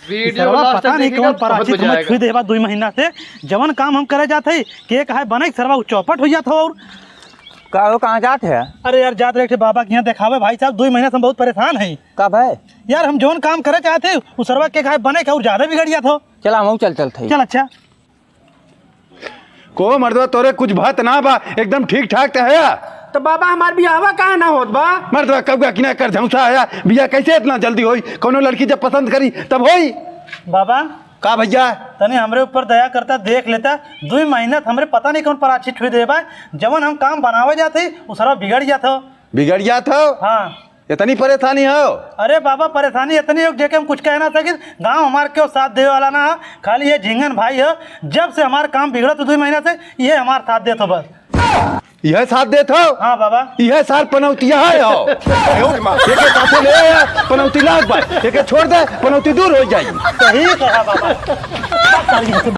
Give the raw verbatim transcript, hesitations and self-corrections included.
वीडियो सरवा लास्ट तक पता नहीं देखिएगा, कौन बहुत पराचित मजा हमें आएगा। छुई देबा दुई महीना से। जवन काम हम करे जात हई, के कहा बने, सरवा उ चौपट हो जात हो। और का हो, कहाँ जात है? अरे यार, जात रहे थे बाबा के यहाँ देखावे भाई साहब, दुई महीना से हम बहुत परेशान हई। का भाई? यार, हम जवन काम करे चाहत हई, उ सरवा के कहा बने के और ज्यादा बिगड़ जात हो। चला, हम चल चलत हई। चल, अच्छा। को मर्दवा, तोरे कुछ भत ना बा, एकदम ठीक ठाक त है। तो बाबा, हमार बियाहवा काहे ना होत बा? मर्दवा, कौआ किना कर झौंसा है, बियाह कैसे इतना जल्दी होई? कौनो लड़की जब पसंद करी तब होई। बाबा, का भैया? तनी हमरे ऊपर दया करता, देख लेता। दुई महीना त हमरे पता नहीं कौन पराचित छुई देबा, जवन हम काम बनावे जात हई, उ सरवा बिगड़ जात हो। बिगड़ जात हो? हाँ। इतनी परेशानी हो? अरे बाबा, परेशानी इतनी हो जेके हम कुछ कह ना सकित। गाँव हमार केहू साथ देवे वाला ना हो, खाली ये झिंगन भाई हो। जब से हमार काम बिगड़त दुई महीना से, ये हमार साथ देत हो बस। यह साथ देत हो? हाँ बाबा। यह सार पनौतिया है हो। एके साथे ले आया, पनौती लाग बा। एके छोड़ दे, पनौती दूर हो जाई। सही कहा बाबा।